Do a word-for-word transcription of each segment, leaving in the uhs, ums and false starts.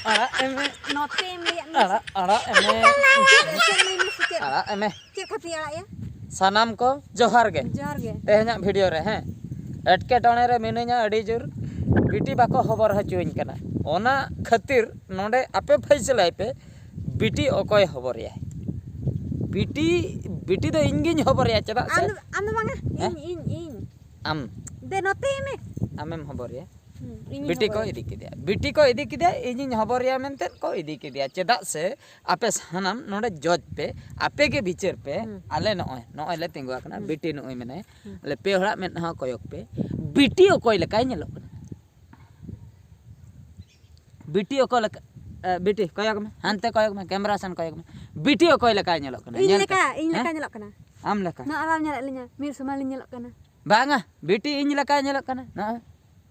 ᱟᱲᱟᱜ ᱮᱢᱮ᱾ ᱱᱚᱛᱮ ᱮᱢ ᱞᱟᱹᱭᱟᱫ ᱢᱮᱭᱟ ᱥᱮ? ᱟᱲᱟᱜ, ᱟᱲᱟᱜ ᱮᱢᱮ᱾ ᱪᱮᱫ ᱮᱢ ᱞᱟᱹᱭ ᱢᱮ ᱥᱮ ᱪᱮᱫ? ᱟᱲᱟᱜ ᱮᱢᱮ᱾ ᱪᱮᱫ ᱠᱷᱟᱹᱛᱤᱨ ᱟᱲᱟᱜ ᱮᱭᱟ? ᱥᱟᱱᱟᱢ ᱠᱚ ᱡᱚᱦᱟᱨ ᱜᱮ᱾ ᱡᱚᱦᱟᱨ ᱜᱮ᱾ ᱛᱮᱦᱮᱧᱟᱜ ᱵᱷᱤᱰᱤᱭᱳ ᱨᱮ, ᱦᱮᱸ, ᱮᱴᱠᱮᱴᱚᱬᱮ ᱨᱮ ᱢᱤᱱᱟᱹᱧᱟ ᱟᱹᱰᱤ ᱡᱳᱨ, ᱵᱤᱴᱤ ᱵᱟᱠᱚ ᱦᱚᱵᱚᱨ ᱦᱚᱪᱚᱧ ᱠᱟᱱᱟ᱾ ᱚᱱᱟ ᱠᱷᱟᱹᱛᱤᱨ ᱱᱚᱰᱮ ᱟᱯᱮ ᱯᱷᱟᱭᱥᱟᱞᱟᱭ ᱯᱮ, ᱵᱤᱴᱤ ᱚᱠᱚᱭ ᱦᱚᱵᱚᱨᱮᱭᱟᱭ? ᱵᱤᱴᱤ, ᱵᱤᱴᱤ ᱫᱚ ᱤᱧ ᱜᱤᱧ ᱦᱚᱵᱚᱨᱮᱭᱟ, ᱪᱮᱫᱟᱜ ᱥᱮ ᱟᱢ ᱫᱚ, ᱟᱢ ᱫᱚ ᱵᱟᱝᱟ, ᱦᱮᱸ? ᱤᱧ, ᱤᱧ, ᱤᱧ᱾ ᱟᱢ᱾ ᱫᱮ ᱱᱚᱛᱮ ᱢᱮ᱾ ᱟᱢᱮᱢ ᱦᱚᱵᱚᱨᱮᱭᱟ᱾ ᱦᱩᱸ, ᱤᱧᱤᱧ ᱵᱤᱴᱤ ᱠᱚ ᱦᱚᱵᱚᱨᱮᱭᱟ᱾ ᱤᱫᱤ ᱠᱮᱫᱮᱭᱟ, ᱵᱤᱴᱤ ᱠᱚ ᱤᱫᱤ ᱠᱮᱫᱮᱭᱟ, ᱤᱧᱤᱧ ᱦᱚᱵᱚᱨᱮᱭᱟ ᱢᱮᱱᱛᱮ ᱠᱚ ᱤᱫᱤ ᱠᱮᱫᱮᱭᱟ᱾ ᱪᱮᱫᱟᱜ ᱥᱮ ᱟᱯᱮ ᱥᱟᱱᱟᱢ ᱱᱚᱰᱮ ᱡᱚᱡᱽ ᱯᱮ, ᱟᱯᱮ ᱜᱮ ᱵᱤᱪᱟᱹᱨ ᱯᱮ᱾ ᱦᱩᱸ᱾ ᱟᱞᱮ ᱱᱚᱜᱼᱚᱭ, ᱱᱚᱜᱼᱚᱭ ᱞᱮ ᱛᱤᱸᱜᱩ ᱟᱠᱟᱱᱟ, ᱦᱩᱸ᱾ ᱵᱤᱴᱤ ᱱᱩᱜᱼᱩᱭ ᱢᱮᱱᱟᱭᱟ᱾ ᱦᱩᱸ᱾ ᱟᱞᱮ ᱯᱮ ᱦᱚᱲᱟᱜ ᱢᱮᱫᱦᱟ ᱠᱚᱭᱚᱜ ᱯᱮ, ᱵᱤᱴᱤ ᱚᱠᱚᱭ ᱞᱮᱠᱟᱭ ᱧᱮᱞᱚᱜ ᱠᱟᱱᱟ? ᱵᱤᱴᱤ ᱚᱠᱚᱭ ᱞᱮᱠᱟ? ᱮ, ᱵᱤᱴᱤ ᱠᱚᱭᱚᱜ ᱢᱮ, ᱦᱟᱱᱛᱮ ᱠᱚᱭᱚᱜ ᱢᱮ, ᱠᱮᱢᱨᱟ ᱥᱮᱱ ᱠᱚᱭᱚᱜ ᱢᱮ᱾ ᱵᱤᱴᱤ ᱚᱠᱚᱭ ᱞᱮᱠᱟᱭ ᱧᱮᱞᱚᱜ ᱠᱟᱱᱟ? ᱤᱧ ᱧᱮᱞ ᱞᱮᱠᱟ, ᱯᱮ᱾ ᱤᱧ ᱦᱮᱸ? ᱞᱮᱠᱟ ᱧᱮᱞᱚᱜ ᱠᱟᱱᱟ᱾ ᱟᱢ ᱞᱮᱠᱟ᱾ ᱱᱚᱣᱟ ᱵᱟᱢ ᱧᱮᱞᱮᱫ ᱞᱤᱧᱟ, ᱢᱤᱫ ᱥᱚᱢᱟᱱ ᱞᱤᱧ ᱧᱮᱞᱚᱜ ᱠᱟᱱᱟ᱾ ᱵᱟᱝᱟ, ᱵᱤᱴᱤ ᱤᱧ ᱞᱮᱠᱟᱭ ᱧᱮᱞᱚᱜ ᱠᱟᱱᱟ᱾ ᱱᱚᱜᱼᱚᱭ,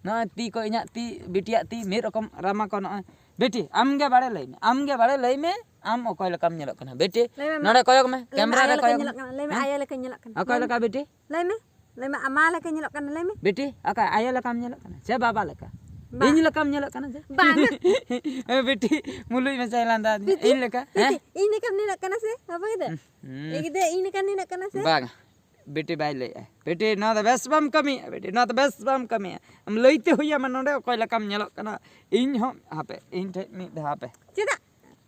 ᱱᱚᱜᱼᱚᱭ ᱛᱤ ᱠᱚ ᱤᱧᱟᱜ ᱛᱤ, ᱵᱤᱴᱤᱭᱟᱜ ᱛᱤ ᱢᱤᱫ ᱨᱚᱠᱚᱢ ᱨᱟᱢᱟ ᱠᱚ ᱱᱚᱜᱼᱚᱭ᱾ ᱵᱤᱴᱤ, ᱟᱢ ᱜᱮ ᱵᱟᱲᱮ ᱞᱟᱹᱭ ᱢᱮ, ᱟᱢ ᱜᱮ ᱵᱟᱲᱮ ᱞᱟᱹᱭ ᱢᱮ, ᱟᱢ ᱚᱠᱚᱭ ᱞᱮᱠᱟᱢ ᱧᱮᱞᱚᱜ ᱠᱟᱱᱟ? ᱵᱤᱴᱤ, ᱞᱟᱹᱭ ᱢᱮ, ᱢᱟ᱾ ᱱᱚᱰᱮ ᱠᱚᱭᱚᱜ ᱢᱮ, ᱞᱟᱹᱭ ᱢᱮ, ᱠᱮᱢᱨᱟ ᱟᱭᱳ ᱨᱮ ᱞᱮᱠᱟᱧ ᱠᱚᱭᱚᱜ ᱧᱮᱞᱚᱜ ᱢᱮ᱾ ᱠᱟᱱᱟ, ᱞᱟᱹᱭ ᱢᱮ, ᱦᱮᱸ? ᱟᱭᱳ ᱞᱮᱠᱟᱧ ᱧᱮᱞᱚᱜ ᱠᱟᱱᱟ᱾ ᱚᱠᱚᱭ ᱞᱟᱹᱭ ᱞᱮᱠᱟ ᱢᱮ, ᱵᱤᱴᱤ? ᱞᱟᱹᱭ ᱢᱮ, ᱞᱟᱹᱭ ᱢᱮ, ᱟᱢᱟ ᱞᱮᱠᱟᱧ ᱧᱮᱞᱚᱜ ᱠᱟᱱᱟ, ᱞᱟᱹᱭ ᱢᱮ᱾ ᱵᱤᱴᱤ, ᱚᱠᱟ ᱟᱭᱳ ᱞᱮᱠᱟᱢ ᱧᱮᱞᱚᱜ ᱠᱟᱱᱟ ᱥᱮ ᱵᱟᱵᱟ ᱞᱮᱠᱟ? ᱵᱟᱝ᱾ ᱤᱧ ᱞᱮᱠᱟᱢ ᱧᱮᱞᱚᱜ ᱠᱟᱱᱟ ᱥᱮ? ᱵᱟᱝ᱾ ᱵᱤᱴᱤ, ᱢᱩᱞᱩᱡ ᱢᱟᱪᱷᱟᱭ ᱞᱟᱸᱫᱟ ᱟᱫᱤᱧᱟ᱾ ᱵᱤᱴᱤ, ᱤᱧ ᱞᱮᱠᱟ? ᱦᱮᱸ? ᱵᱤᱴᱤ, ᱤᱧ ᱞᱮᱠᱟᱢ ᱧᱮᱞᱚᱜ ᱠᱟᱱᱟ ᱥᱮ, ᱵᱟᱵᱟ ᱜᱤᱫᱟᱹ? ᱦᱩᱸ᱾ ᱮ ᱜᱤᱫᱟᱹ, ᱤᱧ ᱞᱮᱠᱟᱢ ᱧᱮᱞᱚᱜ ᱠᱟᱱᱟ ᱥᱮ? ᱵᱟᱝ᱾ ᱵᱤᱴᱤ ᱵᱟᱭ ᱞᱟᱹᱭᱮᱜᱼᱟ, "ᱵᱤᱴᱤ, ᱱᱚᱣᱟ ᱫᱚ ᱵᱮᱥ ᱵᱟᱢ ᱠᱟᱹᱢᱤᱭᱮᱜᱼᱟ, ᱵᱤᱴᱤ, ᱱᱚᱣᱟ ᱫᱚ ᱵᱮᱥ ᱵᱟᱢ ᱠᱟᱹᱢᱤᱭᱮᱜᱼᱟ᱾ ᱟᱢ ᱞᱟᱹᱭᱛᱮ ᱦᱩᱭ ᱟᱢᱟ ᱱᱚᱰᱮ ᱚᱠᱚᱭ ᱞᱮᱠᱟᱢ ᱧᱮᱞᱚᱜ ᱠᱟᱱᱟ᱾ ᱤᱧ ᱦᱚᱸ ᱦᱟᱯᱮ, ᱤᱧ ᱴᱷᱮᱡ ᱢᱤᱫ ᱫᱷᱟᱣ ᱦᱟᱯᱮ᱾ ᱪᱮᱫᱟᱜ?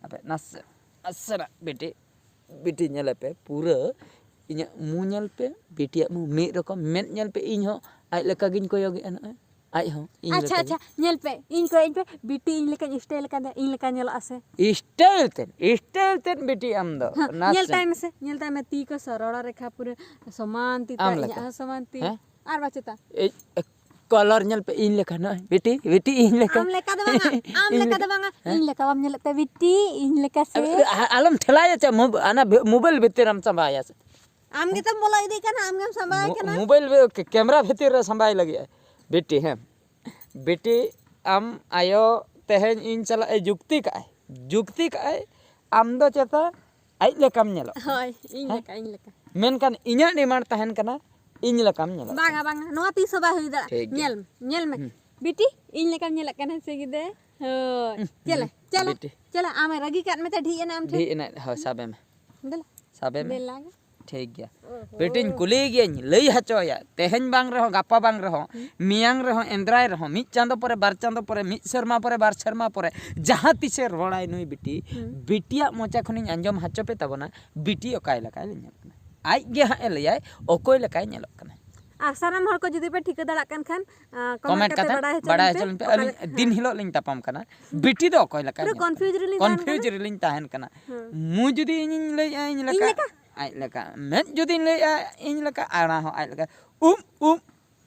ᱦᱟᱯᱮ, ᱱᱟᱥᱮ, ᱱᱟᱥᱮᱱᱟᱜ ᱵᱤᱴᱤ, ᱵᱤᱴᱤ ᱧᱮᱞᱮ ᱯᱮ, ᱯᱩᱨᱟᱹ ᱤᱧᱟᱹᱜ ᱢᱩ ᱧᱮᱞ ᱯᱮ, ᱵᱤᱴᱤᱭᱟᱜ ᱢᱩ ᱢᱤᱫ ᱨᱚᱠᱚᱢ, ᱢᱮᱫ ᱧᱮᱞ ᱯᱮ, ᱤᱧ ᱦᱚᱸ ᱟᱡ ᱞᱮᱠᱟ ᱜᱤᱧ ᱠᱚᱭᱚᱜᱮᱜᱼᱟ ᱱᱚᱜᱼᱚᱭ᱾ ᱟᱡ ᱦᱚᱸ ᱤᱧ ᱟᱪᱪᱷᱟ, ᱞᱮᱠᱟ ᱜᱮ᱾ ᱟᱪᱪᱷᱟ, ᱧᱮᱞ ᱯᱮ, ᱤᱧ ᱠᱚᱭᱚᱜ ᱤᱧ ᱯᱮ, ᱵᱤᱴᱤ ᱤᱧ ᱞᱮᱠᱟᱧ style ᱠᱟᱱ ᱛᱟᱭᱟ, ᱤᱧ ᱞᱮᱠᱟ ᱧᱮᱞᱚᱜᱼᱟ ᱥᱮ? Style ᱛᱮᱫ, style ᱛᱮᱫ ᱵᱤᱴᱤ ᱟᱢ ᱫᱚ, ᱦᱮᱸ, ᱱᱟᱥᱮ᱾ ᱧᱮᱞ ᱛᱟᱭ ᱢᱮᱥᱮ, ᱧᱮᱞ ᱛᱟᱭ ᱢᱮ, ᱛᱤ ᱠᱚ ᱥᱚᱨᱚᱲᱟ ᱨᱮᱠᱷᱟ ᱯᱩᱨᱟᱹ ᱥᱚᱢᱟᱱ ᱛᱤ ᱛᱟᱭ, ᱟᱢ ᱤᱧᱟᱜ ᱞᱮᱠᱟ᱾ ᱦᱚᱸ ᱥᱚᱢᱟᱱ ᱛᱤ᱾ ᱦᱮᱸ? ᱟᱨ ᱵᱟᱪᱮᱛᱟ? ᱮᱭ, colour ᱧᱮᱞ ᱯᱮ, ᱤᱧ ᱞᱮᱠᱟ ᱱᱚᱜᱼᱚᱭ, ᱵᱤᱴᱤ, ᱵᱤᱴᱤ, ᱤᱧ ᱞᱮᱠᱟ᱾ ᱟᱢ ᱞᱮᱠᱟ ᱫᱚ ᱵᱟᱝᱟ, ᱟᱢ ᱤᱧ ᱞᱮᱠᱟ ᱫᱚ ᱞᱮᱠᱟ᱾ ᱵᱟᱝᱟ, ᱦᱮᱸ? ᱤᱧ ᱞᱮᱠᱟ ᱵᱟᱢ ᱧᱮᱞᱮᱫ ᱛᱟᱭᱟ, ᱵᱤᱴᱤ, ᱤᱧ ᱞᱮᱠᱟ ᱥᱮ? ᱟ-, ᱟ-, ᱟᱞᱚᱢ ᱴᱷᱮᱞᱟᱭᱟ ᱪᱮ, ᱢᱳᱵ-, ᱚᱱᱟ ᱵᱷᱤ-, mobile ᱵᱷᱤᱛᱤᱨ ᱨᱮᱢ ᱥᱟᱸᱵᱟᱭᱟ ᱥᱮ? ᱟᱢ ᱜᱮᱛᱚᱢ ᱵᱚᱞᱚ ᱤᱫᱤᱜ ᱠᱟᱱᱟ, ᱟᱢ ᱜᱮᱢ ᱥᱟᱸᱵᱟᱭ ᱢᱳ-, ᱠᱟᱱᱟ᱾ Mobile ᱵᱷᱤ-, ᱠᱮ-, camera ᱵᱷᱤᱛᱤᱨ ᱨᱮ ᱥᱟᱸᱵᱟᱭ ᱞᱟᱹᱜᱤᱫ ᱟᱭ᱾ ᱵᱤᱴᱤ, ᱦᱮᱸ᱾ ᱵᱤᱴᱤ, ᱟᱢ ᱟᱭᱳ ᱛᱮᱦᱮᱧ ᱤᱧ ᱥᱟᱞᱟᱜ ᱮ ᱡᱩᱠᱛᱤ ᱠᱟᱜᱼᱟᱭ, ᱡᱩᱠᱛᱤ ᱠᱟᱜᱼᱟᱭ, ᱟᱢ ᱫᱚ ᱪᱮᱛᱟ ᱟᱡ ᱞᱮᱠᱟᱢ ᱧᱮᱞᱚᱜ ᱠᱟᱱᱟ᱾ ᱦᱳᱭ, ᱤᱧ ᱦᱮᱸ? ᱞᱮᱠᱟ, ᱤᱧ ᱞᱮᱠᱟ᱾ ᱢᱮᱱᱠᱷᱟᱱ ᱤᱧᱟᱹᱜ demand ᱛᱟᱦᱮᱱ ᱠᱟᱱᱟ, ᱤᱧ ᱞᱮᱠᱟᱢ ᱧᱮᱞᱚᱜ ᱵᱟᱝᱟ, ᱠᱟᱱᱟ᱾ ᱵᱟᱝᱟ, ᱱᱚᱣᱟ ᱛᱤᱥ ᱦᱚᱸ ᱵᱟᱭ ᱦᱩᱭ ᱫᱟᱲᱮᱭᱟᱜᱼᱟ᱾ ᱴᱷᱤᱠ ᱜᱮᱭᱟ᱾ ᱧᱮᱞ ᱢᱮ, ᱧᱮᱞ ᱢᱮ᱾ ᱦᱩᱸ᱾ ᱵᱤᱴᱤ, ᱤᱧ ᱞᱮᱠᱟᱢ ᱧᱮᱞᱚᱜ ᱠᱟᱱᱟ ᱥᱮ ᱜᱤᱫᱟᱹ? ᱦᱳᱭ᱾ ᱪᱟᱞᱟ, ᱪᱟᱞᱟ, ᱵᱤᱴᱤ᱾ ᱪᱟᱞᱟ, ᱟᱢᱮ ᱨᱟᱹᱜᱤ ᱠᱟᱫ ᱢᱮᱛᱮ ᱰᱷᱤᱡ ᱮᱱᱟ ᱟᱢ ᱴᱷᱮᱱ᱾ ᱰᱷᱤᱡ ᱮᱱᱟ, ᱦᱳᱭ, ᱥᱟᱵᱮ ᱢᱮ᱾ ᱫᱮᱞᱟ᱾ ᱥᱟᱵᱮ ᱢᱮ᱾ ᱫᱮᱞᱟ ᱜᱮ᱾ ᱴᱷᱤᱠ ᱜᱮᱭᱟ᱾ ᱚᱦᱚ᱾ ᱵᱤᱴᱤᱧ ᱠᱩᱞᱤᱭᱮ ᱜᱤᱭᱟᱹᱧ, ᱞᱟᱹᱭ ᱦᱚᱪᱚᱭᱟ᱾ ᱛᱮᱦᱮᱧ ᱵᱟᱝ ᱨᱮᱦᱚᱸ, ᱜᱟᱯᱟ ᱵᱟᱝ ᱨᱮᱦᱚᱸ, ᱦᱩᱸ᱾ ᱢᱮᱭᱟᱝ ᱨᱮᱦᱚᱸ, ᱮᱸᱫᱽᱨᱟᱭ ᱨᱮᱦᱚᱸ, ᱢᱤᱫ ᱪᱟᱸᱫᱚ ᱯᱚᱨᱮ, ᱵᱟᱨ ᱪᱟᱸᱫᱚ ᱯᱚᱨᱮ, ᱢᱤᱫ ᱥᱮᱨᱢᱟ ᱯᱚᱨᱮ, ᱵᱟᱨ ᱥᱮᱨᱢᱟ ᱯᱚᱨᱮ, ᱡᱟᱦᱟᱸ ᱛᱤᱥᱮ ᱨᱚᱲᱟᱭ ᱱᱩᱭ ᱵᱤᱴᱤ, ᱦᱩᱸ᱾ ᱵᱤᱴᱤᱭᱟᱜ ᱢᱚᱪᱟ ᱠᱷᱚᱱᱤᱧ ᱟᱸᱡᱚᱢ ᱦᱚᱪᱚ ᱯᱮ ᱛᱟᱵᱚᱱᱟ, ᱵᱤᱴᱤ ᱚᱠᱟᱭ ᱞᱮᱠᱟᱭ ᱧᱮᱞᱚᱜ ᱠᱟᱱᱟ᱾ ᱟᱡ ᱜᱮ ᱦᱟᱸᱜ ᱮ ᱞᱟᱹᱭᱟᱭ ᱚᱠᱚᱭ ᱞᱮᱠᱟᱭ ᱧᱮᱞᱚᱜ ᱠᱟᱱᱟ᱾ ᱟᱨ ᱥᱟᱱᱟᱢ ᱦᱚᱲ ᱠᱚ ᱡᱩᱫᱤ ᱯᱮ ᱴᱷᱤᱠᱟᱹ ᱫᱟᱲᱮᱭᱟᱜ ᱠᱟᱱ ᱠᱷᱟᱱ, ᱟ, comment comment ᱠᱟᱛᱮ ᱠᱟᱛᱮ ᱵᱟᱲᱟᱭ ᱦᱚᱪᱚ ᱵᱟᱲᱟᱭ ᱞᱤᱧ ᱯᱮ᱾ ᱦᱚᱪᱚ ᱞᱤᱧ ᱯᱮ᱾ ᱚᱠᱟ ᱟᱹᱞᱤᱧ ᱞᱮᱠᱟ᱾ ᱫᱤᱱ ᱦᱮᱸ᱾ ᱦᱤᱞᱳᱜ ᱞᱤᱧ ᱛᱟᱯᱟᱢ ᱠᱟᱱᱟ᱾ ᱵᱤᱴᱤ ᱫᱚ ᱚᱠᱚᱭ ᱞᱮᱠᱟᱭ ᱯᱩᱨᱟᱹ ᱧᱮᱞᱚᱜ ᱠᱟᱱᱟ? Confuse ᱨᱮᱞᱤᱧ ᱛᱟᱦᱮᱱ ᱠᱚᱱᱯᱷᱤᱭᱩᱡᱽ ᱠᱟᱱᱟ᱾ ᱨᱮᱞᱤᱧ ᱛᱟᱦᱮᱱ ᱠᱟᱱᱟ᱾ ᱦᱮᱸ᱾ ᱢᱩ ᱡᱩᱫᱤ ᱤᱧᱤᱧ ᱞᱟᱹᱭᱮᱜᱼᱟ ᱤᱧ ᱞᱮᱠᱟ, ᱤᱧ ᱞᱮᱠᱟ? ᱟᱡ ᱞᱮᱠᱟ᱾ ᱢᱮᱫ ᱡᱩᱫᱤᱧ ᱞᱟᱹᱭᱮᱜᱼᱟ ᱤᱧ ᱞᱮᱠᱟ, ᱟᱲᱟ ᱦᱚᱸ ᱟᱡ ᱞᱮᱠᱟ᱾ ᱩᱵ, ᱩᱵ,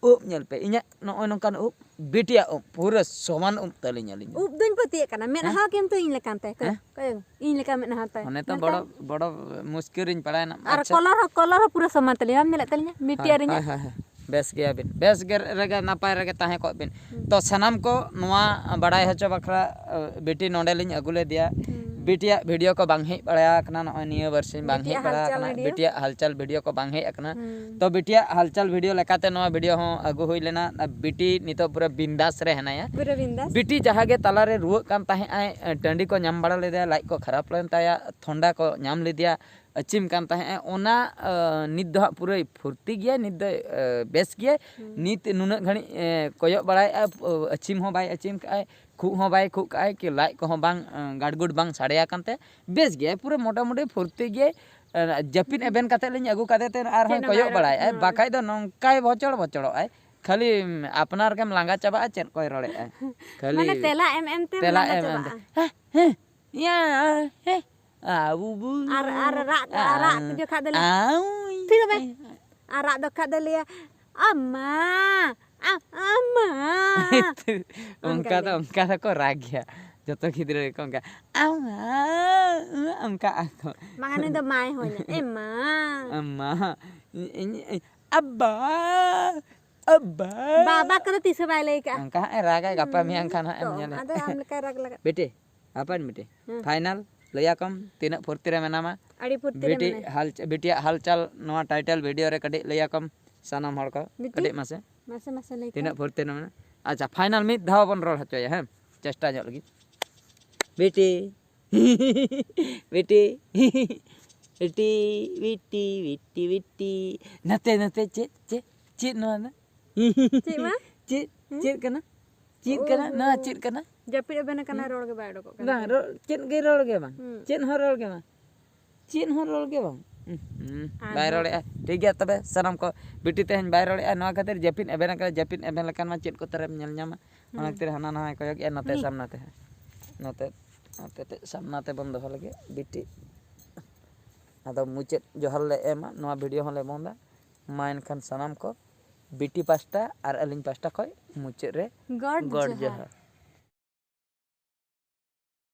ᱩᱵ ᱧᱮᱞ ᱯᱮ᱾ ᱤᱧᱟᱹᱜ ᱱᱚᱜᱼᱚᱭ ᱱᱚᱝᱠᱟᱱ ᱩᱵ, ᱵᱤᱴᱤᱭᱟᱜ ᱩᱵ, ᱯᱩᱨᱟᱹ ᱥᱚᱢᱟᱱ ᱩᱵ ᱛᱟᱹᱞᱤᱧ ᱟᱹᱞᱤᱧᱟᱜ᱾ ᱩᱵ ᱫᱚᱧ ᱯᱟᱹᱛᱭᱟᱹᱜ ᱠᱟᱱᱟ, ᱢᱮᱫᱦᱟ ᱦᱮᱸ? ᱠᱤᱱᱛᱩ ᱤᱧ ᱞᱮᱠᱟᱱ ᱛᱟᱭ᱾ ᱠᱚᱭᱚᱜ, ᱦᱮᱸ? ᱠᱚᱭᱚᱜ, ᱤᱧ ᱞᱮᱠᱟ ᱢᱮᱫᱦᱟ ᱛᱟᱭ᱾ ᱚᱱᱮ ᱛᱚ ᱧᱮᱞ ᱵᱚᱲᱚ, ᱛᱟᱭ᱾ ᱵᱚᱲᱚ ᱢᱩᱥᱠᱤᱞ ᱨᱤᱧ ᱯᱟᱲᱟᱣᱮᱱᱟ᱾ ᱟᱨ ᱟᱪᱪᱷᱟ᱾ Colour ᱦᱚᱸ, colour ᱦᱚᱸ ᱯᱩᱨᱟᱹ ᱥᱚᱢᱟᱱ ᱛᱟᱹᱞᱤᱧᱟ, ᱵᱟᱢ ᱧᱮᱞᱮᱫ ᱛᱟᱹᱞᱤᱧᱟ? ᱵᱤᱴᱤ ᱦᱳᱭ, ᱟᱨ ᱤᱧᱟᱹᱜ᱾ ᱦᱳᱭ, ᱦᱳᱭ, ᱦᱳᱭ᱾ ᱵᱮᱥ ᱜᱮᱭᱟᱵᱤᱱ, ᱵᱮᱥ ᱜᱮ ᱨᱮᱜᱮ, ᱱᱟᱯᱟᱭ ᱨᱮᱜᱮ ᱛᱟᱦᱮᱸ ᱠᱚᱜ ᱵᱤᱱ᱾ ᱦᱩᱸ᱾ ᱛᱚ ᱥᱟᱱᱟᱢ ᱠᱚ ᱱᱚᱣᱟ ᱵᱟᱲᱟᱭ ᱦᱚᱪᱚ ᱵᱟᱠᱷᱨᱟ, ᱟᱹ, ᱵᱤᱴᱤ ᱱᱚᱰᱮ ᱞᱤᱧ ᱟᱹᱜᱩ ᱞᱮᱫᱮᱭᱟ᱾ ᱦᱩᱸ᱾ ᱵᱤᱴᱤᱭᱟᱜ video ᱠᱚ ᱵᱟᱝ ᱦᱮᱡ ᱵᱟᱲᱟ ᱟᱠᱟᱱᱟ, ᱱᱚᱜᱼᱚᱭ ᱱᱤᱭᱟᱹ ᱵᱟᱨᱥᱤᱧ ᱵᱟᱝ ᱦᱮᱡ ᱵᱤᱴᱤᱭᱟᱜ ᱵᱟᱲᱟ ᱦᱟᱞᱪᱟᱞ ᱟᱠᱟᱱᱟ᱾ video᱾ ᱵᱤᱴᱤᱭᱟᱜ ᱦᱟᱞᱪᱟᱞ video ᱠᱚ ᱵᱟᱝ ᱦᱮᱡ ᱟᱠᱟᱱᱟ᱾ ᱦᱩᱸ᱾ ᱛᱚ ᱵᱤᱴᱤᱭᱟᱜ ᱦᱟᱞᱪᱟᱞ video ᱞᱮᱠᱟᱛᱮ ᱱᱚᱣᱟ video ᱦᱚᱸ ᱟᱹᱜᱩ ᱦᱩᱭ ᱞᱮᱱᱟ᱾ ᱟᱨ ᱵᱤᱴᱤ ᱱᱤᱛᱚᱜ ᱯᱩᱨᱟᱹ ᱵᱤᱱᱫᱟᱥ ᱨᱮ ᱦᱮᱱᱟᱭᱟ᱾ ᱯᱩᱨᱟᱹ ᱵᱤᱱᱫᱟᱥ᱾ ᱵᱤᱴᱤ ᱡᱟᱦᱟᱸ ᱜᱮ ᱛᱟᱞᱟᱨᱮ ᱨᱩᱣᱟᱹᱜ ᱠᱟᱱ ᱛᱟᱦᱮᱸᱜ ᱟᱭ, ᱴᱟᱺᱰᱤ ᱠᱚ ᱧᱟᱢ ᱵᱟᱲᱟ ᱞᱮᱫᱮᱭᱟ, ᱞᱟᱡ ᱠᱚ ᱠᱷᱟᱨᱟᱯ ᱞᱮᱱ ᱛᱟᱭᱟ, ᱛᱷᱚᱱᱰᱟ ᱠᱚ ᱧᱟᱢ ᱞᱮᱫᱮᱭᱟ, ᱟᱹᱪᱤᱢ ᱠᱟᱱ ᱛᱟᱦᱮᱸᱜ ᱟᱭ, ᱚᱱᱟ, ᱟᱹ, ᱱᱤᱛ ᱫᱚ ᱦᱟᱸᱜ ᱯᱩᱨᱟᱹᱭ ᱯᱷᱩᱨᱛᱤ ᱜᱮᱭᱟᱭ, ᱱᱤᱛ ᱫᱚᱭ, ᱟᱹ, ᱵᱮᱥ ᱜᱮᱭᱟᱭ᱾ ᱦᱩᱸ᱾ ᱱᱤᱛ ᱱᱩᱱᱟᱹᱜ ᱜᱷᱟᱹᱲᱤᱡ, ᱮ, ᱠᱚᱭᱚᱜ ᱵᱟᱲᱟᱭᱮᱫᱼᱟ, ᱟᱹ, ᱟᱹᱪᱤᱢ ᱦᱚᱸ ᱵᱟᱭ ᱟᱹᱪᱤᱢ ᱠᱟᱜᱼᱟᱭ, ᱠᱷᱩᱜ ᱦᱚᱸ ᱵᱟᱭ ᱠᱷᱩᱜ ᱠᱟᱜᱼᱟᱭ, ᱠᱤ ᱞᱟᱡ ᱠᱚᱦᱚᱸ ᱵᱟᱝ, ᱟᱹ, ᱜᱟᱰᱜᱩᱰ ᱵᱟᱝ ᱥᱟᱰᱮᱭᱟ ᱠᱟᱱ ᱛᱟᱭᱟ, ᱵᱮᱥ ᱜᱮᱭᱟᱭ, ᱯᱩᱨᱟᱹ ᱢᱚᱴᱟᱢᱩᱴᱤ ᱯᱷᱩᱨᱛᱤ ᱜᱮᱭᱟᱭ᱾ ᱮ, ᱡᱟᱹᱯᱤᱫ ᱦᱩᱸ᱾ ᱮᱵᱷᱮᱱ ᱠᱟᱛᱮᱫ ᱞᱤᱧ ᱟᱹᱜᱩ ᱠᱟᱫᱮ ᱛᱮ ᱟᱨᱦᱚᱸᱭ ᱪᱮᱫ ᱦᱚᱸ ᱠᱚᱭᱚᱜ ᱵᱟᱭ ᱨᱚᱲ-, ᱵᱟᱲᱟᱭᱮᱫᱼᱟᱭ, ᱦᱳᱭ᱾ ᱵᱟᱠᱷᱟᱡ ᱫᱚ ᱱᱚᱝᱠᱟᱭ ᱵᱷᱚᱪᱚᱲ ᱵᱷᱚᱪᱚᱲᱚᱜᱼᱟᱭ, ᱠᱷᱟᱹᱞᱤ ᱟᱯᱱᱟᱨ ᱜᱮᱢ ᱞᱟᱸᱜᱟ ᱪᱟᱵᱟᱜᱼᱟ, ᱪᱮᱫ ᱠᱚᱭ ᱨᱚᱲᱮᱫᱼᱟᱭ᱾ ᱠᱷᱟᱹᱞᱤ ᱢᱟᱱᱮ ᱛᱮᱞᱟ ᱮᱢ ᱮᱢ ᱛᱮ ᱛᱮᱞᱟ ᱞᱟᱸᱜᱟ ᱮᱢ ᱮᱢ ᱛᱮ, ᱪᱟᱵᱟᱜᱼᱟ᱾ ᱦᱮᱸ, ᱦᱮᱸ, ᱤᱭᱟᱹ, ᱦᱮᱸ, ᱟᱵᱩ ᱵᱩ, ᱟᱨ, ᱟᱨ ᱨᱟᱜ, ᱟᱨ ᱨᱟᱜ ᱟ-, ᱡᱚᱠᱷᱟᱜ ᱫᱚ ᱞᱟᱹᱭᱟ, ᱟᱣ, ᱛᱷᱤᱨ ᱢᱮ᱾ ᱟᱨ ᱨᱟᱜ ᱫᱚ ᱠᱷᱟᱡ ᱫᱚ ᱞᱟᱹᱭᱟ, "ᱟᱢᱟ, ᱟ-, ᱟᱢᱟ᱾" ᱚᱱᱠᱟ ᱚᱱᱠᱟ ᱫᱚ, ᱞᱟᱹᱭᱟ᱾ ᱚᱱᱠᱟ ᱫᱚᱠᱚ ᱨᱟᱜ ᱜᱮᱭᱟ᱾ ᱡᱚᱛᱚ ᱜᱤᱫᱽᱨᱟᱹ ᱜᱮᱠᱚ ᱚᱱᱠᱟ, "ᱟᱢᱟ", ᱚᱱᱠᱟ ᱟᱠᱚ᱾ ᱵᱟᱝᱟ, ᱱᱩᱭ ᱫᱚ ᱢᱟᱭ ᱦᱚᱧᱟ᱾ "ᱮ ᱢᱟ᱾ ᱟᱢᱟ, ᱤᱧ, ᱤᱧ, ᱟᱵᱟ, ᱟᱵᱟ᱾" ᱵᱟᱵᱟ ᱠᱚᱫᱚ ᱛᱤᱥ ᱦᱚᱸ ᱵᱟᱭ ᱞᱟᱹᱭ ᱠᱟᱜᱼᱟ᱾ ᱚᱱᱠᱟ ᱦᱟᱸᱜ ᱮ ᱨᱟᱜᱟᱭ, ᱜᱟᱯᱟ ᱦᱩᱸ, ᱢᱮᱭᱟᱝ ᱠᱷᱟᱱ ᱦᱟᱸᱜ ᱮᱢ ᱛᱚ, ᱧᱮᱞᱟ᱾ ᱟᱫᱚ ᱟᱢ ᱞᱮᱠᱟᱭ ᱨᱟᱜ ᱞᱟᱜᱟᱫ᱾ ᱵᱤᱴᱤ, ᱦᱟᱯᱮᱱ ᱵᱤᱴᱤ᱾ ᱦᱮᱸ᱾ Final ᱞᱟᱹᱭ ᱟᱠᱚᱢ ᱛᱤᱱᱟᱹᱜ ᱯᱷᱩᱨᱛᱤ ᱨᱮ ᱢᱮᱱᱟᱢᱟ᱾ ᱟᱹᱰᱤ ᱯᱷᱩᱨᱛᱤ ᱨᱮ ᱵᱤᱴᱤ ᱢᱮᱱᱟᱹᱧ᱾ ᱦᱟᱞ-, ᱵᱤᱴᱤᱭᱟᱜ ᱦᱟᱞᱪᱟᱞ ᱱᱚᱣᱟ title video ᱨᱮ ᱠᱟᱹᱴᱤᱡ ᱞᱟᱹᱭ ᱟᱠᱚᱢ ᱥᱟᱱᱟᱢ ᱦᱚᱲ ᱠᱚ᱾ ᱵᱤᱴᱤ, ᱠᱟᱹᱴᱤᱡ ᱢᱟᱥᱮ᱾ ᱢᱟᱥᱮ, ᱢᱟᱥᱮ ᱞᱟᱹᱭ ᱛᱤᱱᱟᱹᱜ ᱠᱚᱢ᱾ ᱯᱷᱩᱨᱛᱤ ᱨᱮ ᱢᱮᱱᱟᱜ? ᱟᱪᱪᱷᱟ, ᱯᱷᱟᱭᱱᱟᱞ ᱢᱤᱫ ᱫᱷᱟᱣ ᱵᱚᱱ ᱨᱚᱲ ᱦᱚᱪᱚᱭᱟ, ᱦᱮᱸ, ᱪᱮᱥᱴᱟ ᱧᱚᱜ ᱞᱟᱹᱜᱤᱫ᱾ ᱵᱤᱴᱤ, ᱵᱤᱴᱤ, ᱵᱤᱴᱤ, ᱵᱤᱴᱤ, ᱵᱤᱴᱤ, ᱵᱤᱴᱤ᱾ ᱱᱚᱛᱮ, ᱱᱚᱛᱮ, ᱪᱮᱫ, ᱪᱮᱫ, ᱪᱮᱫ ᱱᱚᱣᱟ ᱫᱚ? ᱪᱮᱫ ᱢᱟ? ᱪᱮᱫ, ᱦᱩᱸ? ᱪᱮᱫ ᱠᱟᱱᱟ? ᱪᱮᱫ ᱠᱟᱱᱟ? ᱚ, ᱱᱚᱣᱟ ᱦᱩᱸ᱾ ᱪᱮᱫ ᱠᱟᱱᱟ? ᱡᱟᱹᱯᱤᱫ ᱮ ᱵᱮᱱ ᱠᱟᱱᱟ, ᱦᱩᱸ? ᱨᱚᱲ ᱜᱮ ᱵᱟᱭ ᱩᱰᱩᱠᱚᱜ ᱠᱟᱱᱟ᱾ ᱵᱟᱝ, ᱨᱚᱲ, ᱪᱮᱫ ᱜᱮ ᱨᱚᱲ ᱜᱮ ᱵᱟᱝ᱾ ᱦᱩᱸ᱾ ᱪᱮᱫ ᱦᱚᱸ ᱨᱚᱲ ᱜᱮ ᱵᱟᱝ᱾ ᱪᱮᱫ ᱦᱚᱸ ᱨᱚᱲ ᱜᱮ ᱵᱟᱝ᱾ ᱩᱸ, ᱦᱩᱸ, ᱟᱨ ᱵᱟᱭ ᱱᱚᱣᱟ ᱨᱚᱲᱮᱜᱼᱟ᱾ ᱴᱷᱤᱠ ᱜᱮᱭᱟ ᱛᱚᱵᱮ, ᱥᱟᱱᱟᱢ ᱠᱚ, ᱵᱤᱴᱤ ᱛᱮᱦᱮᱧ ᱵᱟᱭ ᱨᱚᱲᱮᱜᱼᱟ, ᱱᱚᱣᱟ ᱠᱷᱟᱹᱛᱤᱨ ᱡᱟᱹᱯᱤᱫ ᱮᱵᱷᱮᱱ ᱟᱠᱟᱱᱟ᱾ ᱡᱟᱹᱯᱤᱫ ᱮᱵᱷᱮᱱ ᱞᱮᱠᱷᱟᱱ ᱢᱟ ᱪᱮᱫ ᱠᱚ ᱛᱟᱨᱮᱢ ᱧᱮᱞ ᱧᱟᱢᱟ, ᱚᱱᱟ ᱦᱩᱸ᱾ ᱠᱷᱟᱹᱛᱤᱨ ᱦᱟᱱᱟ ᱱᱟᱣᱟᱭ ᱠᱚᱭᱚᱜᱮᱜᱼᱟ, ᱱᱚᱛᱮ ᱦᱩᱸ᱾ ᱥᱟᱢᱱᱟ ᱛᱮ ᱦᱟᱸᱜ᱾ ᱱᱚᱛᱮ, ᱱᱚᱛᱮ ᱛᱮ ᱥᱟᱢᱱᱟ ᱛᱮᱵᱚᱱ ᱫᱚᱦᱚ ᱞᱮᱜᱮ ᱵᱤᱴᱤ᱾ ᱟᱫᱚ ᱢᱩᱪᱟᱹᱫ ᱡᱚᱦᱟᱨ ᱞᱮ ᱮᱢᱟ, ᱱᱚᱣᱟ ᱵᱷᱤᱰᱤᱭᱳ ᱦᱚᱸᱞᱮ ᱵᱚᱱᱫᱟ᱾ ᱢᱟ ᱮᱱᱠᱷᱟᱱ ᱥᱟᱱᱟᱢ ᱠᱚ, ᱵᱤᱴᱤ ᱯᱟᱥᱴᱟ ᱟᱨ ᱟᱹᱞᱤᱧ ᱯᱟᱥᱴᱟ ᱠᱷᱚᱱ ᱢᱩᱪᱟᱹᱫ ᱨᱮ ᱜᱚᱰ ᱜᱚᱰ ᱡᱚᱦᱟᱨ᱾ ᱡᱚᱦᱟᱨ᱾